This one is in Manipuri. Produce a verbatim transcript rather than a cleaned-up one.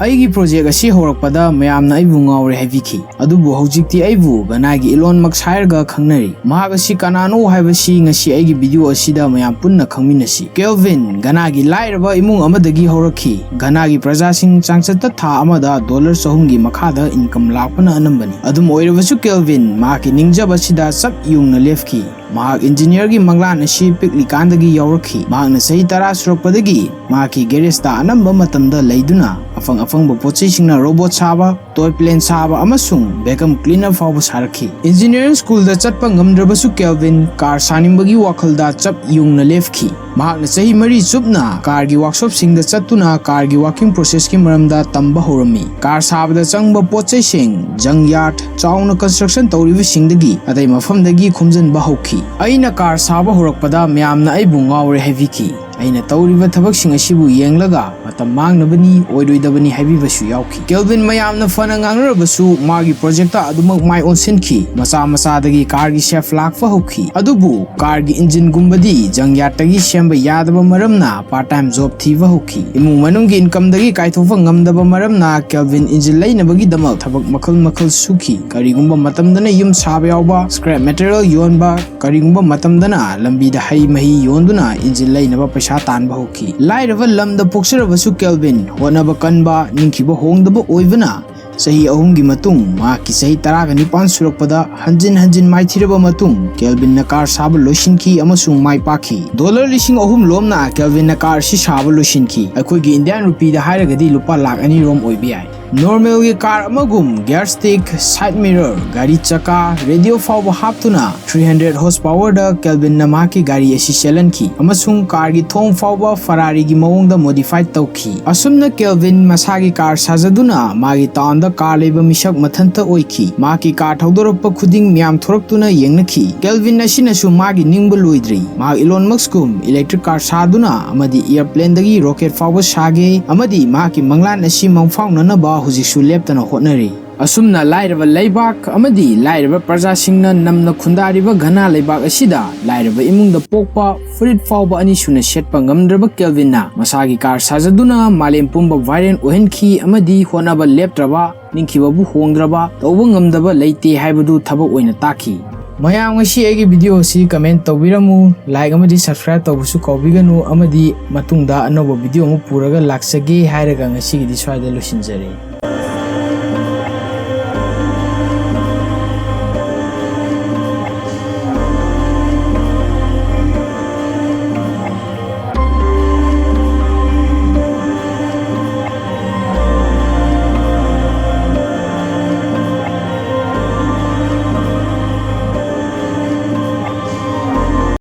ꯑꯩꯒꯤ ꯄ꯭ꯔꯣꯖꯦꯛ ꯑꯁꯤ ꯍꯧꯔꯛꯄꯗ ꯃꯌꯥꯝꯅ ꯑꯩꯕꯨ ꯉꯥꯎꯔꯦ ꯍꯥꯏꯕꯤꯈꯤ, ꯑꯗꯨꯕꯨ ꯍꯧꯖꯤꯛꯇꯤ ꯑꯩꯕꯨ ꯘꯅꯥꯒꯤ ꯏꯂꯣꯟ ꯃꯛꯁ ꯍꯥꯏꯔꯒ ꯈꯪꯅꯔꯤ꯫ ꯃꯍꯥꯛ ꯑꯁꯤ ꯀꯅꯥꯅꯣ ꯍꯥꯏꯕꯁꯤ ꯉꯁꯤ ꯑꯩꯒꯤ ꯚꯤꯗꯤꯑꯣ ꯑꯁꯤꯗ ꯃꯌꯥꯝ ꯄꯨꯟꯅ ꯈꯪꯃꯤꯟꯅꯁꯤ꯫ ꯀꯦꯜꯚꯤꯟ ꯘꯅꯥꯒꯤ ꯂꯥꯏꯔꯕ ꯏꯃꯨꯡ ꯑꯃꯗꯒꯤ ꯍꯧꯔꯛꯈꯤ꯫ ꯘꯅꯥꯒꯤ ꯄ꯭ꯔꯖꯥꯁꯤꯡ ꯆꯥꯡꯆꯠꯇ ꯊꯥ ꯑꯃꯗ ꯗꯣꯂꯔ ꯆꯍꯨꯝꯒꯤ ꯃꯈꯥꯗ ꯏꯟꯀꯝ ꯂꯥꯛꯄꯅ ꯑꯅꯝꯕꯅꯤ꯫ ꯑꯗꯨꯝ ꯑꯣꯏꯔꯕꯁꯨ ꯀꯦꯜꯚꯤꯟ ꯃꯍꯥꯛꯀꯤ ꯅꯤꯡꯖꯕ ꯑꯁꯤꯗ ꯆꯞ ꯌꯨꯡꯅ ꯂꯦꯞꯈꯤ꯫ ꯃꯍꯥꯛ ꯏꯟꯖꯤꯅꯤꯌꯔꯒꯤ ꯃꯪꯂꯥꯟ ꯑꯁꯤ ꯄꯤꯛꯂꯤꯀꯥꯟꯗꯒꯤ ꯌꯥꯎꯔꯛꯈꯤ꯫ ꯃꯍꯥꯛꯅ ꯆꯍꯤ ꯇꯔꯥ ꯁꯨꯔꯛꯄꯗꯒꯤ ꯃꯍꯥꯛꯀꯤ ꯒꯦꯔꯦꯖꯇ ꯑꯅꯝꯕ ꯃꯇꯝꯗ ꯂꯩꯗꯨꯅ ꯑꯐꯪ ꯑꯐꯪꯕ ꯄꯣꯠꯆꯩꯁꯤꯡꯅ ꯔꯣꯕꯣꯠ ꯁꯥꯕ, ꯇꯣꯏ ꯄ꯭ꯂꯦꯟ ꯁꯥꯕ ꯑꯃꯁꯨꯡ ꯚꯦꯀꯝ ꯀ꯭ꯂꯤꯅꯔ ꯐꯥꯎꯕ ꯁꯥꯔꯛꯈꯤ꯫ ꯏꯟꯖꯤꯅꯤꯌꯔꯤꯡ ꯁ꯭ꯀꯨꯜꯗ ꯆꯠꯄ ꯉꯝꯗ꯭ꯔꯕꯁꯨ ꯀꯦꯜꯚꯤꯟ ꯀꯥꯔ ꯁꯥꯅꯤꯡꯕꯒꯤ ꯋꯥꯈꯜꯗ ꯆꯞ ꯌꯨꯡꯅ ꯂꯦꯞꯈꯤ꯫ ꯃꯍꯥꯛꯅ ꯆꯍꯤ ꯃꯔꯤ ꯆꯨꯞꯅ ꯀꯥꯔꯒꯤ ꯋꯥꯔꯛꯁꯣꯞꯁꯤꯡꯗ ꯆꯠꯇꯨꯅ ꯀꯥꯔꯒꯤ ꯋꯥꯔꯀꯤꯡ ꯄ꯭ꯔꯣꯁꯦꯁꯀꯤ ꯃꯔꯝꯗ ꯇꯝꯕ ꯍꯧꯔꯝꯃꯤ꯫ ꯀꯥꯔ ꯁꯥꯕꯗ ꯆꯪꯕ ꯄꯣꯠ ꯆꯩꯁꯤꯡ, ꯖꯪ ꯌꯥꯔꯗ, ꯆꯥꯎꯅ ꯀꯟꯁꯇ꯭ꯔꯛꯁꯟ ꯇꯧꯔꯤꯕꯁꯤꯡꯗꯒꯤ ꯑꯇꯩ ꯃꯐꯝꯗꯒꯤ ꯈꯣꯝꯖꯤꯟꯕ ꯍꯧꯈꯤ꯫ ꯑꯩꯅ ꯀꯥꯔ ꯁꯥꯕ ꯍꯧꯔꯛꯄꯗ ꯃꯌꯥꯝꯅ ꯑꯩꯕꯨ ꯉꯥꯎꯔꯦ ꯍꯥꯏꯕꯤꯈꯤ꯫ ꯑꯩꯅ ꯇꯧꯔꯤꯕ ꯊꯕꯛꯁꯤꯡ ꯑꯁꯤꯕꯨ ꯌꯦꯡꯂꯒ ꯃꯇꯝ ꯃꯥꯡꯅꯕꯅꯤ, ꯑꯣꯏꯔꯣꯏꯗꯕꯅꯤ ꯍꯥꯏꯕꯤꯕꯁꯨ ꯌꯥꯎꯈꯤ꯫ ꯀꯦꯜꯚꯤꯟ ꯃꯌꯥꯝꯅ ꯐꯅ ꯉꯥꯡꯅꯔꯕꯁꯨ ꯃꯥꯒꯤ ꯄ꯭ꯔꯣꯖꯦꯛꯇ ꯑꯗꯨꯃꯛ ꯃꯥꯏ ꯑꯣꯟꯁꯤꯟꯈꯤ꯫ ꯃꯆꯥ ꯃꯆꯥꯗꯒꯤ ꯀꯥꯔꯒꯤ ꯁꯦꯐ ꯂꯥꯛꯄ ꯍꯧꯈꯤ꯫ ꯑꯗꯨꯕꯨ ꯀꯥꯔꯒꯤ ꯏꯟꯖꯤꯟꯒꯨꯝꯕꯗꯤ ꯖꯪꯌꯥꯔꯗꯇꯒꯤ ꯁꯦꯝꯕ ꯌꯥꯗꯕ ꯃꯔꯝꯅ ꯄꯥꯔꯠ ꯇꯥꯏꯝ ꯖꯣꯕ ꯊꯤꯕ ꯍꯧꯈꯤ꯫ ꯏꯃꯨꯡ ꯃꯅꯨꯡꯒꯤ ꯏꯟꯀꯝꯗꯒꯤ ꯀꯥꯏꯊꯣꯛꯄ ꯉꯝꯗꯕ ꯃꯔꯝꯅ ꯀꯦꯜꯚꯤꯟ ꯏꯟꯖꯤꯟ ꯂꯩꯅꯕꯒꯤꯗꯃꯛ ꯊꯕꯛ ꯃꯈꯜ ꯃꯈꯜ ꯁꯨꯈꯤ꯫ ꯀꯔꯤꯒꯨꯝꯕ ꯃꯇꯝꯗꯅ ꯌꯨꯝ ꯁꯥꯕ ꯌꯥꯎꯕ, ꯁ꯭ꯀ꯭ꯔꯦꯞ ꯃꯦꯇꯔꯤꯌꯦꯜ ꯌꯣꯟꯕ, ꯀꯔꯤꯒꯨꯝꯕ ꯃꯇꯝꯗꯅ ꯂꯝꯕꯤꯗ ꯍꯩ ꯃꯍꯤ ꯌꯣꯟꯗꯨꯅ ꯏꯟꯖꯤꯟ ꯂꯩꯅꯕ ꯄꯩꯁꯥ ꯇꯥꯟꯕ ꯍꯧꯈꯤ꯫ ꯂꯥꯏꯔꯕ ꯂꯝꯗ ꯄꯣꯛꯆꯔꯕꯁꯨ ꯀꯦꯜꯚꯤꯟ ꯍꯣꯠꯅꯕ ꯀꯟꯕ, ꯅꯤꯡꯈꯤꯕ ꯍꯣꯡꯗꯕ ꯑꯣꯏꯕꯅ ꯆꯍꯤ ꯑꯍꯨꯝꯒꯤ ꯃꯇꯨꯡ, ꯃꯍꯥꯛꯀꯤ ꯆꯍꯤ ꯇꯔꯥꯒ ꯅꯤꯄꯥꯟ ꯁꯨꯔꯛꯄꯗ ꯍꯟꯖꯤꯟ ꯍꯟꯖꯤꯟ ꯃꯥꯏꯊꯤꯔꯕ ꯃꯇꯨꯡ, ꯀꯦꯜꯚꯤꯟꯅ ꯀꯥꯔ ꯁꯥꯕ ꯂꯣꯏꯁꯤꯟꯈꯤ ꯑꯃꯁꯨꯡ ꯃꯥꯏ ꯄꯥꯛꯈꯤ꯫ ꯗꯣꯂꯔ ꯂꯤꯁꯤꯡ ꯑꯍꯨꯝ ꯂꯣꯝꯅ ꯀꯦꯜꯚꯤꯟꯅ ꯀꯥꯔ ꯑꯁꯤ ꯁꯥꯕ ꯂꯣꯏꯁꯤꯟꯈꯤ꯫ ꯑꯩꯈꯣꯏꯒꯤ ꯏꯟꯗꯤꯌꯥꯟ ꯔꯨꯄꯤꯗ ꯍꯥꯏꯔꯒꯗꯤ ꯂꯨꯄꯥ ꯂꯥꯈ ꯑꯅꯤ ꯔꯣꯝ ꯑꯣꯏꯕ ꯌꯥꯏ꯫ ꯅꯣꯔꯃꯦꯜꯒꯤ ꯀꯥꯔ ꯑꯃꯒꯨꯝ ꯒꯤꯌꯔ ꯁ꯭ꯇꯤꯛ, ꯁꯥꯏꯗ ꯃꯤꯔꯔ, ꯒꯥꯔꯤ ꯆꯀꯥ, ꯔꯦꯗꯤꯑꯣ ꯐꯥꯎꯕ ꯍꯥꯞꯇꯨꯅ three hundred horse powerꯗ ꯀꯦꯜꯚꯤꯟꯅ ꯃꯍꯥꯛꯀꯤ ꯒꯥꯔꯤ ꯑꯁꯤ ꯆꯦꯜꯍꯟꯈꯤ ꯑꯃꯁꯨꯡ ꯀꯥꯔꯒꯤ ꯊꯣꯡ ꯐꯥꯎꯕ ꯐꯔꯥꯔꯤꯒꯤ ꯃꯑꯣꯡꯗ ꯃꯣꯗꯤꯐꯥꯏ ꯇꯧꯈꯤ꯫ ꯑꯁꯨꯝꯅ ꯀꯦꯜꯚꯤꯟ ꯃꯁꯥꯒꯤ ꯀꯥꯔ ꯁꯥꯖꯗꯨꯅ ꯃꯥꯒꯤ ꯇꯥꯎꯟꯗ ꯀꯥꯔ ꯂꯩꯕ ꯃꯤꯁꯛ ꯃꯊꯟꯇ ꯑꯣꯏꯈꯤ꯫ ꯃꯍꯥꯛꯀꯤ ꯀꯥꯔ ꯊꯧꯗꯣꯔꯛꯄ ꯈꯨꯗꯤꯡ ꯃꯤꯌꯥꯝ ꯊꯣꯔꯛꯇꯨꯅ ꯌꯦꯡꯅꯈꯤ꯫ ꯀꯦꯜꯚꯤꯟ ꯑꯁꯤꯅꯁꯨ ꯃꯥꯒꯤ ꯅꯤꯡꯕ ꯂꯣꯏꯗ꯭ꯔꯤ꯫ ꯃꯍꯥꯛ ꯏꯂꯣꯟ ꯃꯛꯁꯀꯨꯝ ꯏꯂꯦꯛꯇ꯭ꯔꯤꯛ ꯀꯥꯔ ꯁꯥꯗꯨꯅ ꯑꯃꯗꯤ ꯑꯦꯌꯔꯄ꯭ꯂꯦꯟꯗꯒꯤ ꯔꯣꯀꯦꯠ ꯐꯥꯎꯕ ꯁꯥꯒꯦ ꯑꯃꯗꯤ ꯃꯍꯥꯛꯀꯤ ꯃꯪꯂꯥꯟ ꯑꯁꯤ ꯃꯪꯐꯥꯎꯅꯅꯕ ꯍꯧꯖꯤꯛꯁꯨ ꯂꯦꯞꯇꯅ ꯍꯣꯠꯅꯔꯤ꯫ ꯑꯁꯨꯝꯅ ꯂꯥꯏꯔꯕ ꯂꯩꯕꯥꯛ ꯑꯃꯗꯤ ꯂꯥꯏꯔꯕ ꯄ꯭ꯔꯖꯥꯁꯤꯡꯅ ꯅꯝꯅ ꯈꯨꯟꯗꯥꯔꯤꯕ ꯘꯅꯥ ꯂꯩꯕꯥꯛ ꯑꯁꯤꯗ ꯂꯥꯏꯔꯕ ꯏꯃꯨꯡꯗ ꯄꯣꯛꯄ ꯐꯨꯔꯤꯠ ꯐꯥꯎꯕ ꯑꯅꯤ ꯁꯨꯅ ꯁꯦꯠꯄ ꯉꯝꯗ꯭ꯔꯕ ꯀꯦꯜꯚꯤꯟꯅ ꯃꯁꯥꯒꯤ ꯀꯥꯔ ꯁꯥꯖꯗꯨꯅ ꯃꯥꯂꯦꯝ ꯄꯨꯝꯕ ꯚꯥꯏꯔꯦꯜ ꯑꯣꯏꯍꯟꯈꯤ ꯑꯃꯗꯤ ꯍꯣꯠꯅꯕ ꯂꯦꯞꯇ꯭ꯔꯕ, ꯅꯤꯡꯈꯤꯕꯕꯨ ꯍꯣꯡꯗ꯭ꯔꯕ, ꯇꯧꯕ ꯉꯝꯗꯕ ꯂꯩꯇꯦ ꯍꯥꯏꯕꯗꯨ ꯊꯕꯛ ꯑꯣꯏꯅ ꯇꯥꯛꯈꯤ꯫ ꯃꯌꯥꯝ, ꯉꯁꯤ ꯑꯩꯒꯤ ꯚꯤꯗꯤꯑꯣ ꯑꯁꯤ ꯀꯃꯦꯟ ꯇꯧꯕꯤꯔꯝꯃꯨ, ꯂꯥꯏꯛ ꯑꯃꯗꯤ ꯁꯕꯁꯀ꯭ꯔꯥꯏꯕ ꯇꯧꯕꯁꯨ ꯀꯥꯎꯕꯤꯒꯅꯨ, ꯑꯃꯗꯤ ꯃꯇꯨꯡꯗ ꯑꯅꯧꯕ ꯚꯤꯗꯤꯑꯣ ꯑꯃ ꯄꯨꯔꯒ ꯂꯥꯛꯆꯒꯦ ꯍꯥꯏꯔꯒ ꯉꯁꯤꯒꯤꯗꯤ ꯁ꯭ꯋꯥꯏꯗ ꯂꯣꯏꯁꯤꯟꯖꯔꯦ꯫